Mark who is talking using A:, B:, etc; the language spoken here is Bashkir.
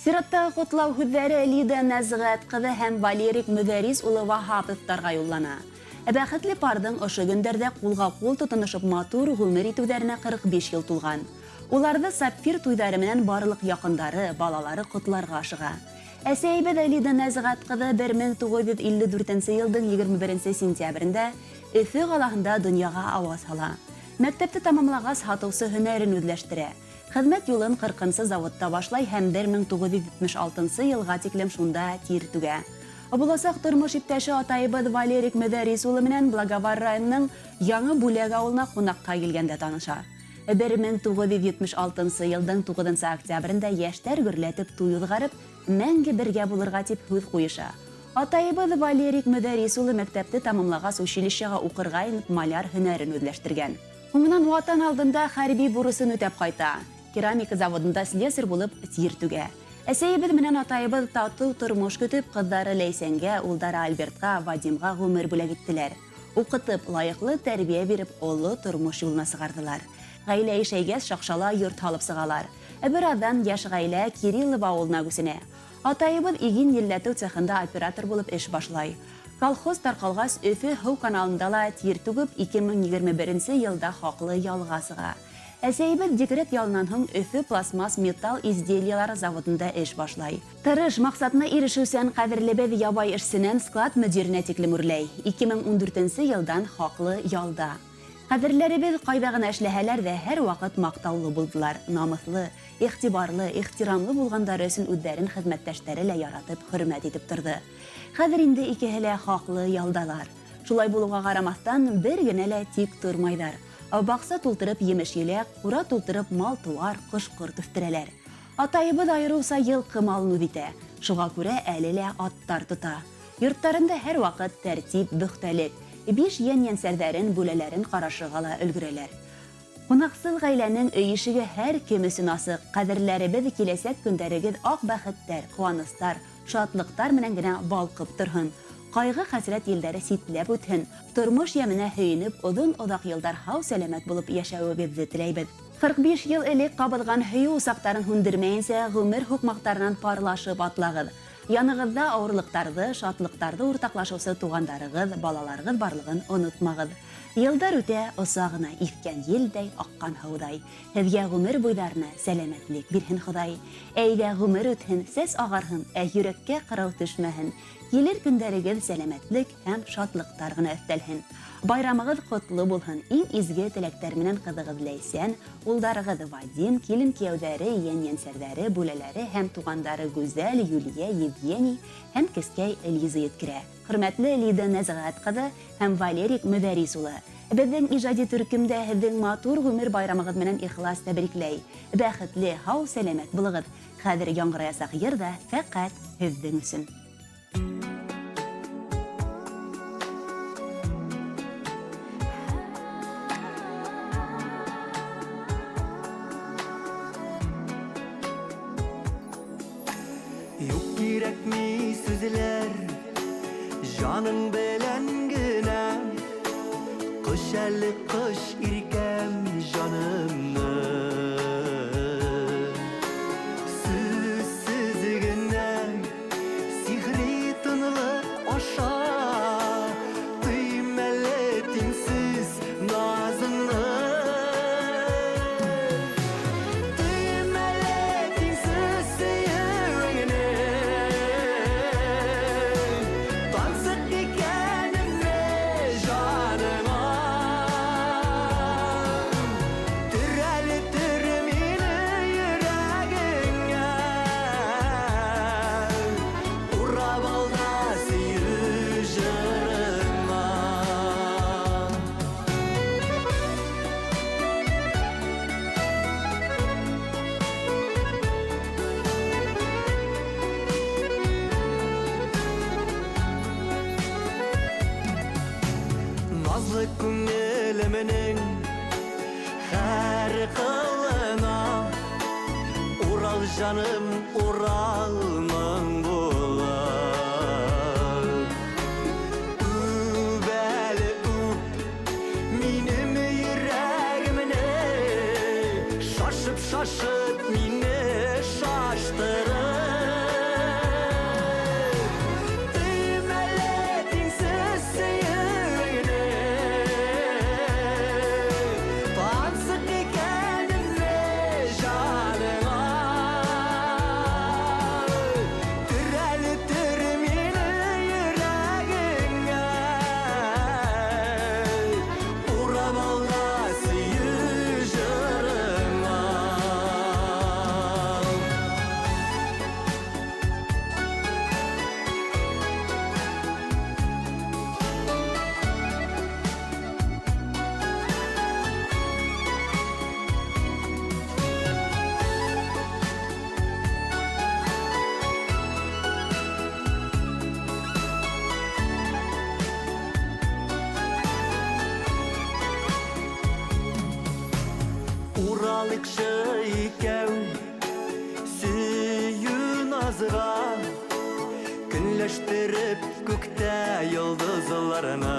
A: Сираттағы ҡотлау һүҙҙәре Лида Нәзғәт ҡыҙы һәм Валерик Мөҙәрис улы Ваһаповтарға юллана. Ә бәхетле парҙың ошо көндәрҙә ҡулға-ҡул тотоношоп матур ғүмер итеүҙәренә 45 йыл тулған. Уларҙы сапфир туйҙары менән барлыҡ яҡындары, балалары ҡотларға ашыға. Әсәйебеҙ Лида Нәзғәт ҡыҙы 1954 нсе йылдың 21 нсе сентябрендә Өфө ҡалаһында донъяға ауаз һала. Мәктәпте тамамлағас, һатыусы һөнәрен үҙләштерә. Хеҙмәт юлын 40 нсы заводта башлай һәм 1976 нсы йылға тиклем шунда тир түгә. Буласаҡ тормош иптәше атайыбыҙ Валерик Мөҙәрис улы менән Благовар районының Яңы Бүләк авылына ҡунаҡҡа килгәндә таныша. 1976 нсы елдың 9 нчы октябрендә яшьтәр гөрләтеп туй уҙғарып, мәңге бергә булырға дип һүҙ ҡуйыша. Атайыбыҙ Валерик Мөҙәрис улы мәктәпте тамамлағас училищеға уҡырға инеп маляр һөнәрен үҙләштергән. Һуңынан Ватан алдында хәрби бурысын үтәп кайта. Керамика заводында слесарь булып тир түгә. Әсәйебеҙ менән атайыбыҙ татыу тормош көтөп, ҡыҙҙары Ләйсәнгә, улдары Альбертҡа, Вадимға ғүмер бүләк иттеләр. Уҡытып, лайыҡлы тәрбиә биреп, оло тормош юлына сығарҙылар. Ғаилә ишәйгәс, Шакшала йорт һалып сығалар. Ә бераҙҙан йәш ғаилә Кириллово авылына күсенә. Атайыбыҙ иген елләтеү цехында оператор булып эш башлай. Колхоз тарҡалғас, Өфө һыу каналында ла тир түгеп, 2021 нче елда хаҡлы ялға сыға. Әсәйебеҙ декрет ялынан һуң Өфө пластмасс металл изделиелары заводында эш башлай. Тырыш, маҡсатына ирешеүсән ҡәҙерлебеҙ ябай эшсенән склад мөдиренә тиклем үрләй. 2014 нче елдан хаҡлы ялда. Ҡәҙерләребеҙ ҡайҙа ғына эшләһәләр ҙә, һәрваҡыт маҡтаулы булдылар, намыҫлы, игътибарлы, ихтирамлы булғандары өсөн үҙҙәрен хеҙмәттәштәре лә яратып, хөрмәт итеп торҙо. Хәҙер инде икеһе лә хаҡлы ялдалар. Шулай булыуға ҡарамаҫтан, бер генә лә тик тормайҙар. Баҡса тултырып емеш-еләк, ҡура тултырып мал-тыуар, кош-корт үҫтерәләр. Атайыбыҙ айырыуса йылҡы малын үҙ итә. Шуға күрә әле лә аттар тота. Йорттарында һәрваҡыт тәртип, бөхтәлек. Биш йән-йәнсәрҙәрен, бүләләрен карашырға ла өлгөрәләр. Кунаксыл гаиләнең өй ишеге һәр кем өсөн асык. Кадерләребез, киләсәк көндәрегез ак бәхеттәр, куаныцтар, шатлыктар менән генә балкып торһын. Кайгы-хәсрәт елдәре ситләп үтһен. Тормыш яменә һөенеп, озын-озак елдар һау-сәламәт булып яшәвегезде теләйбез. 45 ел элек кабызган һөю усактарын һүндермәенсә, гомер һукмактарынан парлашып атлагыз. Янығыҙҙа ауырлыҡтарҙы, шатлыҡтарҙы уртаҡлашыусы туғандарығыҙ, балаларығыҙ барлығын онотмағыҙ. Йылдар үтә, оса ғына иҫкән елдәй, аҡҡан һыуҙай. Һеҙгә ғүмер буйҙарына сәләмәтлек бирһен Хоҙай. Әйҙә, ғүмер үтһен, сәс ағарһын, ә йөрәккә ҡырау төшмәһен. Килер көндәрегеҙ сәләмәтлек һәм шатлыҡтар ғына өҫтәлһен. Байрамығыҙ ҡотло булһын! Иң изге теләктәр менән ҡыҙығыҙ Ләйсән, улдарығыҙ Вадим, килен-кейәүҙәре, йән-йәнсәрҙәре, бүләләре һәм туғандары Гүзәл, Юлия, Евгений һәм кескәй Лиза еткерә. Хөрмәтле Лида Нәзғәт кызы һәм Валерик Мөдәрис улы! Беҙҙең ижади төркем дә һеҙҙең матур ғүмер байрамығыҙ менән ихлас тәбрикләй. Бәхетле, һау-сәламәт булығыҙ! Хәҙер яңгыраясаҡ йыр да фәкать һеҙҙең өсөн.
B: Юк кирәкми сүзләр, җаның белән генә Кош әле кош иркәм җанымны. Сүзсез генә сихри тынлык аша Төймәле тиңсез назыңны. Төймәле тиңсез сөюеңне. Тансык икәнемне җаныңа. Төр әле төр мине йөрәгеңә. Урап ал да сөю җырыңа. Назлы күңелемнең һәр кылына Урал җаным, Урал моң була. Үп әле үп минем йөрәгемне, Шашып-шашып мине шаштырып. Ҡушылайыҡшы икәү сөйөү назға, Көнләштереп күктә йолдоҙларны.